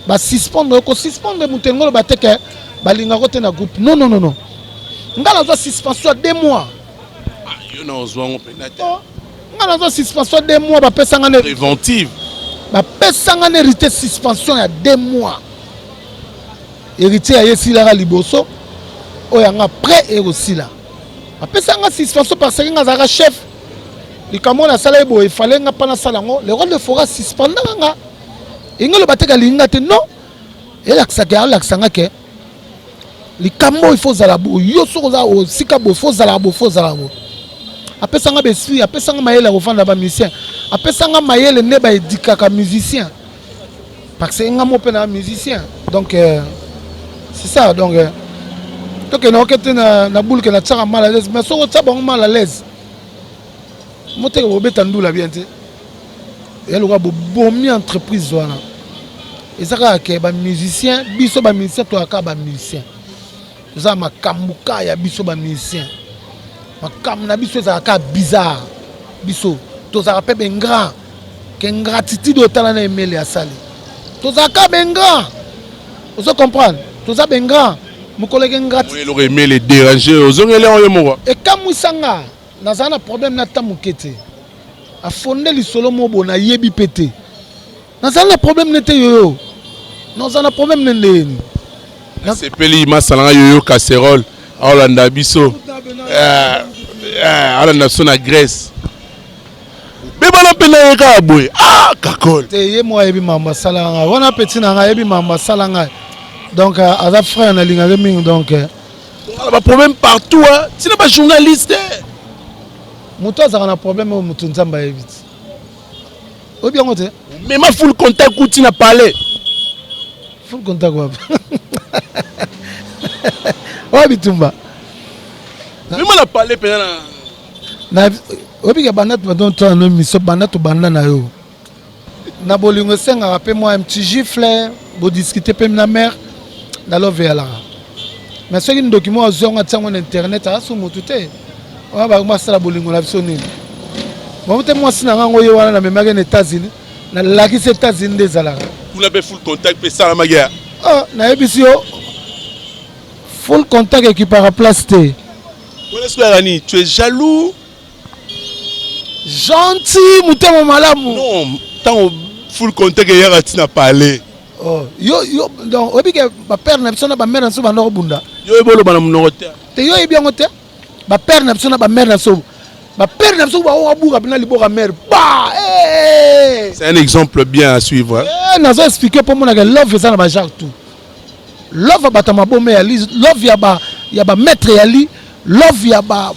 S2: basuspendre, kosuspendre moto elingi oloba te ke balingako te na groupe. Non, non, non, non, nga nazwa suspension ya 2 mois.
S1: Yo na ozwa yango mpenza te.
S2: Oh, nga nazwa suspension ya 2 mois, bapesanga ne
S1: préventive.
S2: Bapesanga na Héritier suspension ya 2 mois. Héritier aye esilaka liboso, oyo yanga prêt ekosila. Bapesanga suspension parce que nga azalaka chef. Likambo oyo nasala ye boye, efale nga mpa nasala yango. Le roi de forêt suspendaka nga, enge oloba te kalingi nga te. Non, elakisaka, alakisanga ke likambo oyo il faut ozala boye. Yo soki oza osika boye, faut ozala boye, faut ozala boye. Apesanga baesprit, apesanga mayele ya kofanda bamusicien, apesanga mayele nde baéduquaka musicien, parce que nga mo mpe na musicien. Donc c'est ça. Donc tokende oke te na bulke natiaka mal à l'aise, mais soki otia bango mal à l'aise, moteke bobeta ndula bien te, eya lokola bobomi entreprise wana. Eza kaka ke bamusicien, biso bamusicien toyaka bamusicien, toza makambo ka ya biso bamusicien, makambo na biso ezalaka bizarre. Biso tozalaka mpe baingrat, ke ingratitude otala na emele asali. Tozalaka baingrat, ozo comprendre? Toza baingrat, mokolo eke ingratitude.
S1: Eloko emele déranger, ozongeli yango yo moko.
S2: Ekamwisanga, nazala na problème na ta moke te. Afonde lisolo mo boye, nayebi mpe te. Nazala na problème ne te, yoyo nazala na problème ne ndeni.
S1: Nasepeli masalanga yoyo casserole aolanda biso, aolanda biso na Grèce. Bebana mpe na ye kaka boye, ah Kakol.
S2: Te, ye moko ayebi mambo asala ngai wana. Petit na ngai ayebi mambo asala ngai. Donc aza frère, nalingaki mingi. Donc
S1: baproblème partout, ntina bajournaliste.
S2: Moto azalaka na problème oyo, moto Nzambe ayebi ti oyebi yango te.
S1: Mema full contact kuti na palais.
S2: Full contact wapi? Oyo bitumba.
S1: Mema na palais mpenza
S2: na oyebi ke banda tobanda no émission, banda tobanda na yo na bolingo, esengaka mpe mwa petit gifle, bodiscute mpe na mare na love eyalaka. Mais soki ndoki moko azwi yango, atia yango na internet, aza motu te oyo bango basala bolingo na biso nini bango te. Mwasi na ngango ye wana namemaki na États-Unis, nalakisi États-Unis nde ezalaka.
S1: Kuna mpe full contact mpe esalamaki ya.
S2: Oh, nayebisi yo, full contact ekipaka place te.
S1: Wana soki yaka nini? Tu es jaloux?
S2: Gentil, motema malamu.
S1: Non, ntango full contact eyaka ntina palais.
S2: Oh, yo yo donc oyebi ke bapère na biso na bamère na biso banda kobunda.
S1: Yo oyebi oloba na monoko te.
S2: Te, yo oyebi yango te. Bapère na biso na bamère na biso, bapère na biso baoabuka mpena liboka mare ba.
S1: C'est un exemple bien à suivre, hein?
S2: Eh, nazo expliquer mpo monaka love eza na bagenre tout. Love ya bato ya mabome ya li, love ya ba ya bamaître ya li, love ya ba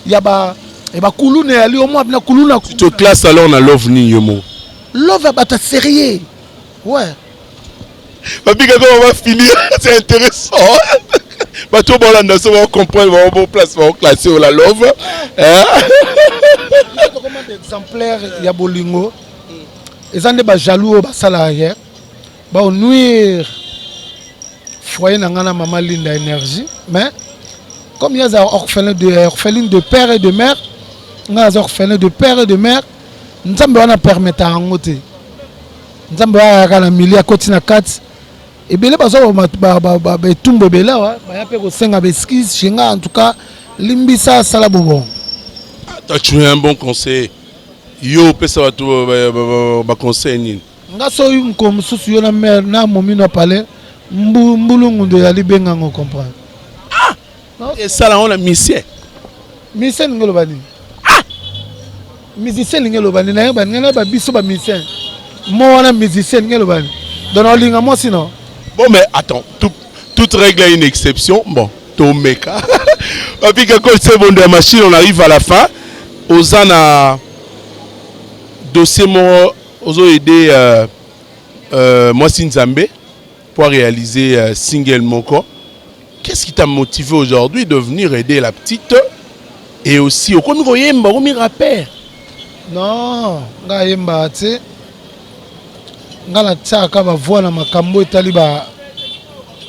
S2: ya ba E bakuluna eyali omwa bina kuluna.
S1: Tu te classes alors na love nini yo moko?
S2: Love ya bato ya sérieux. Ouais.
S1: Papi Kakol, on va finir. C'est intéressant. Bato bolanda so ba comprendre ba bon place ba classer la love. Hein?
S2: Exemplaire ya bolingo. Eza nde ba jaloux oyo basalaka ke ba nuire foyer na nga na mama Linda énergie, mais comme ye aza orphelin de orpheline de père et de mère, nga aza orphelin de père et de mère. Nzambe wana permettre yango te. Nzambe wana ayaka na milieu, akoti na kati. Ebele bazwa baetumbu ebele awa, baya mpe kosenga baexcuse chez nga. En tout cas, limbisa, asala bobon.
S1: Toi, tu es un bon conseiller. Yo opesa bato baconseil nini?
S2: Nga soki mokolo mosusu yo na mare na momino apale mbulungundu ezali, bengango comprendre.
S1: Esala yango na musicien.
S2: Musicien ningi eloba nini? Musicien lingi eloba nini? Nayeba ningi nayeba biso bamusicien mo wana. Musicien lingi eloba nini? Donc naolinga mwasi no.
S1: Bon, mais attends, toute règle a une exception. Bon, tomeka. Papi Kakol, c'est bon de la machine, on arrive à la fin. Oza na dossier moko ozo aider mwasi Nzambe pour réaliser single moko. Qu'est-ce qui t'a motivé aujourd'hui de venir aider la petite? Et aussi okomi koyemba, okomi rappeur?
S2: Non, nga ayembaka te. Nga natiaka bavoix na makambo etali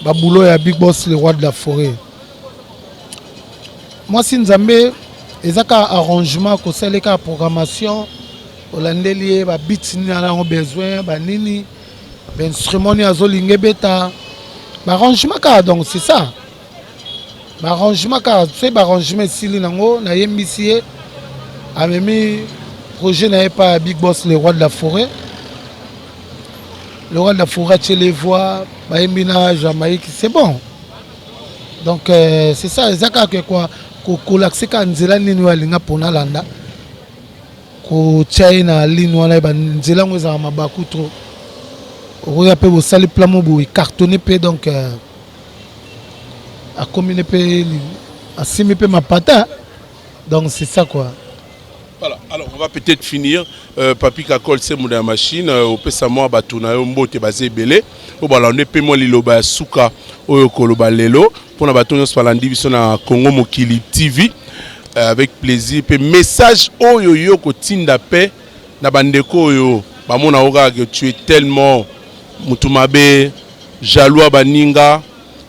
S2: babulo ya Big Boss, le roi de la forêt. Mwasi Nzambe eza kaka arrangement, kosala kaka programmation, olandeli ye babeat nini ana yango besoin, banini, bainstrument nini azolinga ebeta, baarrangement kaka. Donc c'est ça, baarrangement kaka. Soki baarrangement esili nango, nayembisi ye, amemi projet na ye pa ya Big Boss, le roi de la forêt. Le roi de la forêt atie les voix, bayembi na Jamaïque, c'est bon. Donc c'est ça, eza kaka kwa kolakisa kaka nzela nini oyo alinga mpona alanda, kotia ye na ligne wana. Yeba nzela yango ezalaka mabaku trop, okoya mpe bosali plan mo boye cartonné mpe. Donc akomi ne mpe asimbi mpe mapata. Donc c'est ça quoi.
S1: Voilà, alors on va peut-être finir. Papi Kakol, c'est mon machine. Opesa mwa bato na yo mbote, baza ebele oyo balande, mpe mwa liloba ya suka oyo koloba lelo mpona bato nyonso balandi biso na Congo Mokili TV. Avec plaisir, mpe message oyo yo kotinda mpe na bandeko oyo bamona yo kaka que tu es tellement mutu mabe, jaloux ya baninga.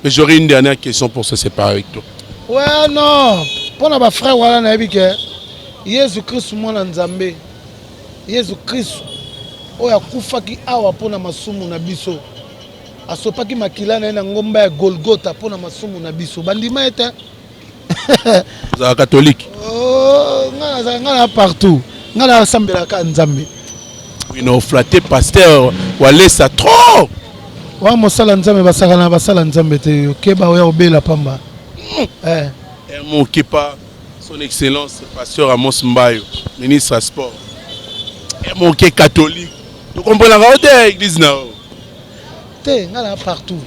S1: Mais j'aurais une dernière question pour se séparer avec toi.
S2: Ouais, non, mpona bafrère wana, nayebi ke Yesu Kristu, mwana Nzambe, Yesu Kristu oyo akufaki awa mpona masumu na biso, asopaki makila na ye na ngomba ya Golgota mpona masumu na biso, bandima ye te.
S1: Ozala catholique?
S2: Oh, nga na partout, nga nasambelaka Nzambe.
S1: Oui, non, flatté pasteur Walesa trop.
S2: Wa mosala Nzambe, basaka na basala Nzambe te. Okeba oya obela pamba. Eh.
S1: Mokepa son excellence pasteur Amos Mbayo, ministre ya sport, moke catholique, tokomprenaka o te église na yo.
S2: Te, nga na partout,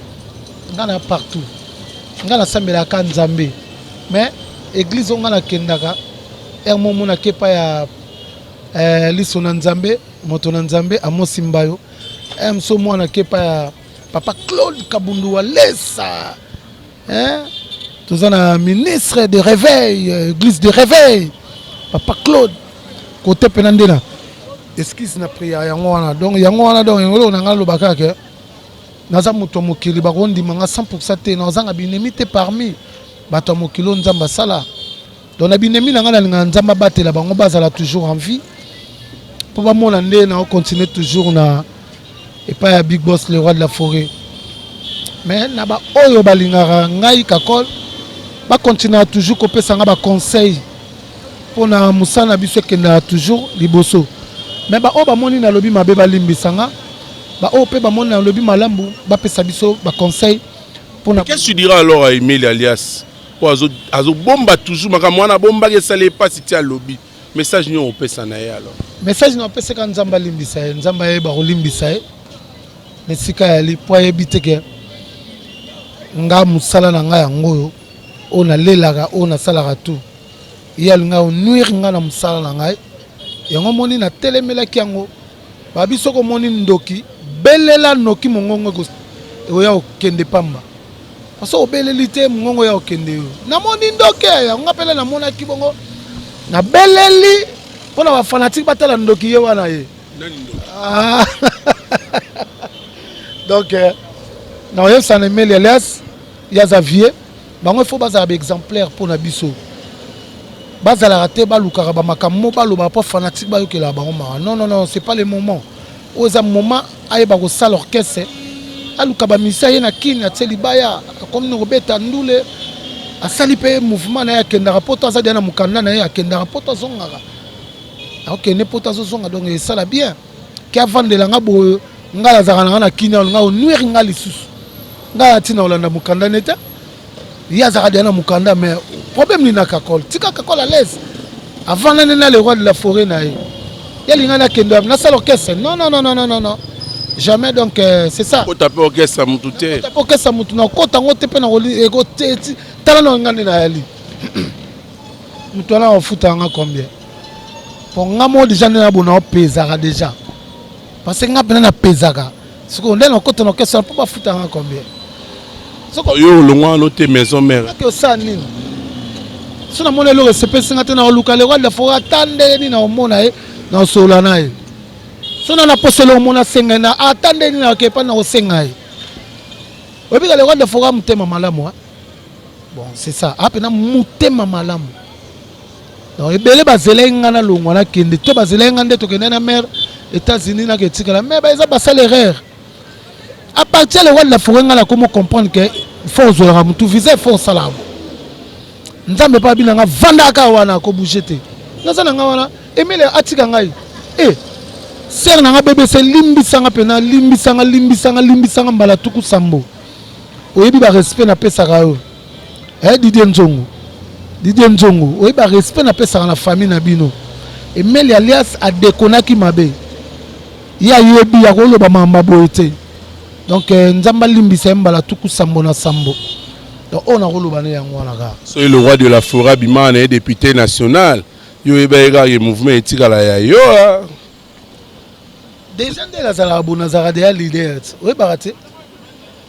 S2: nga na partout, nga nasambelaka Nzambe. Mais église oyo nga nakendaka, ere momo nakepa ya liso na Nzambe, moto na Nzambe Amosi Mbayo, ere moso mwana kepa ya papa Claude Kabundu Walesa, hein? Toza na ministre de réveil, église de réveil, papa Claude kote mpena nde na excuse na prière yango wana. Donc yango wana, donc yango na nga alobaka ke naza moto ya mokili, bakondima nga 100 te, nazanga binemi te parmi bato ya mokili oyo Nzambe asala. Donc na binemi na ngai, nalingaka Nzambe abatela bango, bazala toujours en vie mpo bamona nde na ocontinue toujours na epai ya Big Boss, le roi de la forêt. Mais na baoyo balingaka ngai Kakol, bakontinuaka toujours kopesa nga baconseil mpona mosala na biso ekendaka toujours liboso. Mais baoyo bamoni nalobi mabe, balimbisa nga. Baoyo mpe bamoni nalobi malamu, bapesa biso baconseil mpona
S1: Qu'est-ce que tu diras alors à Emile alias oyo azobomba toujours makambo wana, abombaki, esali epasi ti alobi? Message nini opesa na ye alors?
S2: Message na opesaka, Nzambe alimbisa ye, Nzambe ayeba kolimbisa ye na esika yali, mpo ayebi te ke nga mosala na ngai yango oyo, oyo nalelaka, oyo nasalaka tout. Ye alinga onuire ngai na mosala na ngai. Yango omoni natelemelaki yango. Babi soki omoni ndoki, belela noki mongongo ekoya kokende pamba. Parce obeleli te mongongo ya kokende yo. Namoni ndoki yango nga pele namonaki bongo. Nabeleli mpo na ba fanatique batala ndoki ye wana ye.
S1: Nani ndoki?
S2: Ah. Donc euh, nakoyebisa na Emeli alias ye aza vieux bango il faut bazala ba exemplaire mpo na biso bazalaka te balukaka bamakambo mo balobaka mpo fanatique bayokelaka bango mawa. Non, non, non, c'est pas le moment oyo. Eza moment ayeba kosala orchestre, aluka bamisia ye na kini, atie libaya, akomi na kobeta ndule, asali mpe mouvement na ye, akendaka poto, aza deya na mokanda na ye, akendaka poto, azongaka, akokende poto, azozonga. Donc esala bien ke avandela nga boye. Ngai azalaka na nga na kini, nga onuire nga lisusu, ngai atina kolanda mokanda ne te. Ye azalaka deya na mokanda, mais problème nini na Kakol? Tika Kakol à l'aise, avanda nde na le roi de la forêt na ye. Ye alinga nakende nasala orchestre? Non, non, non, non, non, non, jamais. Donc c'est ça.
S1: Kota mpe orchestre mutu te.
S2: Kota mpe orchestre mutu, nakota yango te. Mpe tala na nga nde nayali moto wana afuta yanga combien? Po nga moko déjà nde nabona opezaka déjà, parce que nga mpena napezaka. Sikoyo nde nakota na orchestre mpo bafuta yanga combien?
S1: Yo olongwa wana te, Maison Mère.
S2: Ake osala nini? So namoni eloko esepesi nga te, na oluka le roi de la forêt, ata ndenge nini, naomona ye, naosolola na ye. So na naposa eloko mona asenga ye na ata ndenge nini, naoke epai na kosenga ye. Oyebika le roi de la forêt motema malamu. Bon, c'est ça, apena motema malamu. Donc ebele bazelaki nga nalongwa nakende to bazelaki nga nde tokende na mare États-Unis, nake etikala, mais eza basala erreur. À partir le roi de la forêt, nga nakomo comprendre que faut ozwelaka motu visa, faut osala yango. Nzambe mpe abina nga, vandaka wana, kobouge te, naza na nga wana. Emile atika ngai e sere na nga BBC, limbisanga mpena, limbisanga, limbisanga, limbisanga mbala 70. Oyebi barespect napesaka yo, eh, Didier Nzongo, Didier Nzongo, oyebi barespect napesaka na famille na bino. Emeli alias adekonaki mabe, ye ayebi akoloba makambo boye te. Donc Nzambe alimbisa ye mbala 77. Donc oyo nakoloba ne yango wana kaka.
S1: Soki le roi de la forêt abimaka na ye député national, yo oyeba ye kaka mouvement etikala ya yo.
S2: Déjà nde nazalaka bo, nazalaka deya leader, oyebaka te,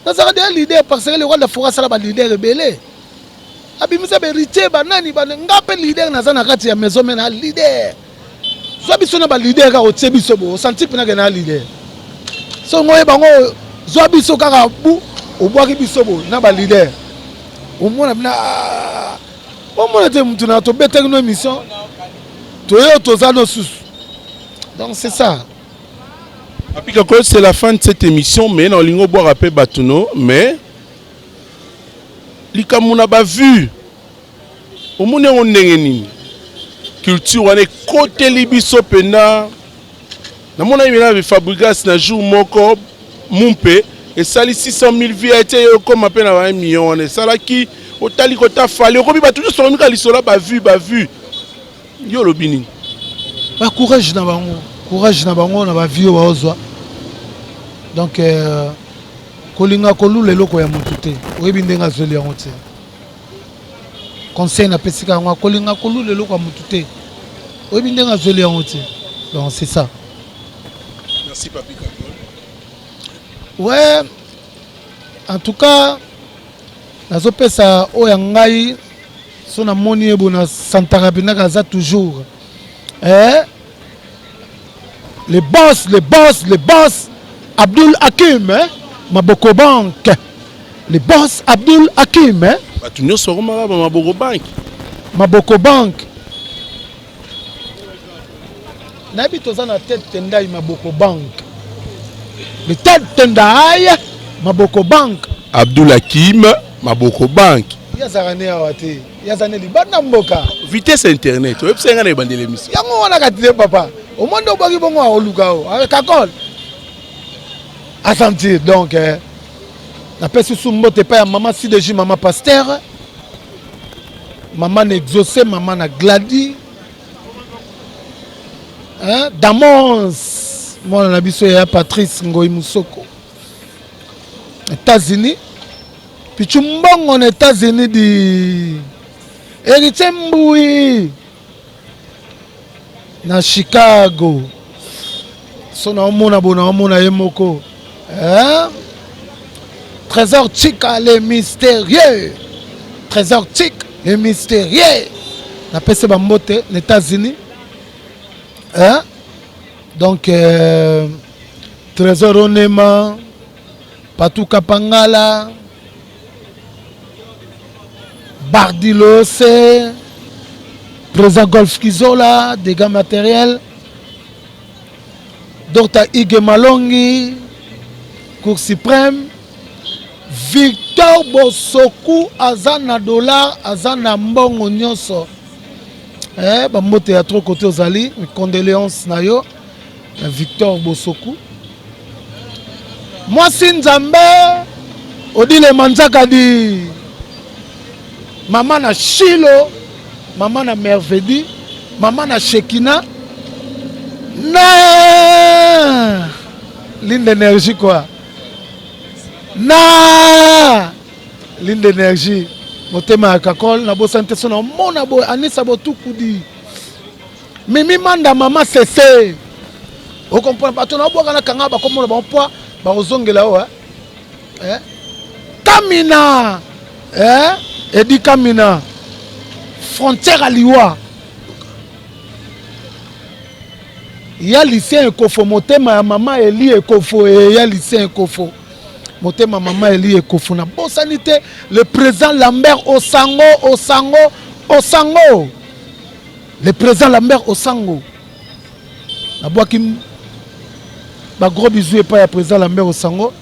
S2: nazalaka deya leader, parce que le roi de la forêt asala baleader ebele, abimisa baheritier, banani bana. Nga mpe leader, naza na kati ya Maison Mère na leader. Zwa biso na baleader kaka, otie biso bo, osanti mpena na leader. So ngo oyeba ngo, zwa biso kaka bu, obwaki biso bo na baleader, omona mpena, omona te mutu na tobetaki no émission toye, toza no susu. Donc c'est ça.
S1: Papi Kakol, c'est la fin de cette émission, mais na olingo boire pe batuno, mais likambo na bavu omoni yango ndenge nini? Culture wana ekoteli biso mpenza. Namonaki mena Fabrigas na jour moko mumpe esali 600 000 vues, ete ye okóma mpe na ba 1 million wana esalaki. Otali kota Fally, okomi bato nyonso bakomika lisolo ya bavu bavu. Yo olobi nini?
S2: Bacourage na bango, courage na bango na bavie oyo baozwa. Donc kolinga kolula eloko ya motu te, oyebi ndenge azweli yango te. Conseil napesika yango, kolinga kolula eloko ya motu te, oyebi ndenge azweli yango te. Donc c'est ça.
S1: Merci, Papi Kakol.
S2: Ouais, en tout cas nazopesa oyo ya ngai. So namoni ye bo na santaka mpendaka, aza toujours, eh? Le boss, le boss, le boss Abdul Hakim, eh? Maboko Bank, le boss Abdul Hakim, eh?
S1: Bato nyonso bakomaka ba Maboko Bank.
S2: Maboko Bank, nayebi toza na tete tendai Maboko Bank, le tete tendai Maboko Bank.
S1: Abdul Hakim Maboko Bank.
S2: Ye azalaka ne awa te, ye aza ne libanda mboka.
S1: Vitesse internet, oyebisa nga na ebandeli émission.
S2: Yango wana kati te papa, omoni nde obwaki bongo, aoluka o Kakol asentir. Donc napesi su mbote epai ya mama CDG, mama pasteur, mama na Exaucé, mama na Gladi, hein? Damons mwana na biso ya Patrice Ngoi Musoko, États-Unis, Pichu Mbongo na États-Unis di. Héritier Mbui na Chicago so naomona bo naomona ye moko hein? Trésor Chika le mystérieux, Trésor Chika le mystérieux, napesi bambote na États-Unis hein? Donc Trésor Onema Patuka Pangala Bardilose, Président Golf Kizola, dégâts matériels, Dr Ige Malongi, Cour suprême, Victor Bosoku aza na dollar, aza na mbongo nyonso. Eh, bambote ya trop côté ozali, condoléances na yo, Victor Bosoku. Mwasi Nzambe Odile Manzakadi, mama na Shilo, mama na Mervedi, mama na Shekina, na Linde Energie quoi, na Linde Energie, motema ya Kakol, nabosani te so na omona boye Anisa Botukudi. Mimi Manda mama sese okomprendre bato na obwaka na kanga bakomona bango poa bakozongela yo eh? Kamina eh? Edi Kamina frontière ya liwa ya Lucien Ekofo motema ya mama Eli Ekofo e ya Lucien Ekofo motema mama Eli Ekofo nabosani te le président Lambert Osango Osango Osango Le président Lambert Osango nabwaki ba gros bisous epai ya président Lambert Osango.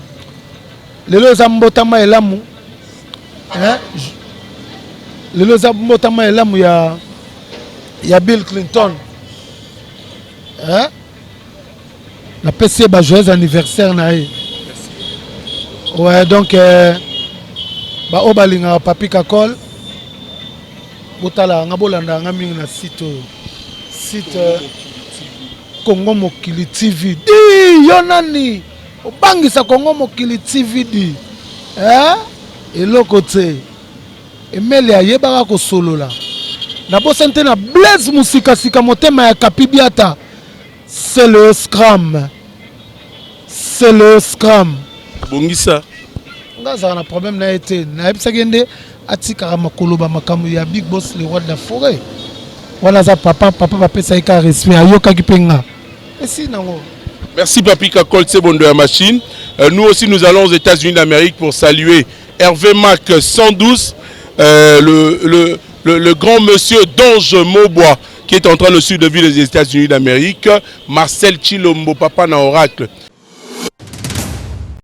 S2: Lelo eza mbotama elamu hein? Lelo eza mbotama elamu ya Bill Clinton hein? Napesi ye ba joyeux anniversaire na ye. Ouais, donc baoyo balingaka Papi Kakol, botala nga, bolanda nga mingi na site oyo, site Congo Mokili TV. Di yo nani obangisa Congo Mokili TV di eh? Eloko te Emele ayebaka kosolola. Nabosani te na Blaise Musikasika motema ya Kapi Biata. C'est le scram, c'est le scram.
S1: Bongisa.
S2: Nga azalaka na problème na ye te, nayebisaki ye nde atikaka makoloba makambo ya Big Boss le roi de la forêt. Wana aza papa, papa bapesa ye kaka respect, ayokaki mpe nga. Esi nango.
S1: Merci Papi Kakol Sebondo ya machine. Nous aussi nous allons aux États-Unis d'Amérique pour saluer Hervé Mac 112, le grand monsieur Donge Maubois qui est en train de suivre de ville des États-Unis d'Amérique, Marcel Chilombo, papa na Oracle.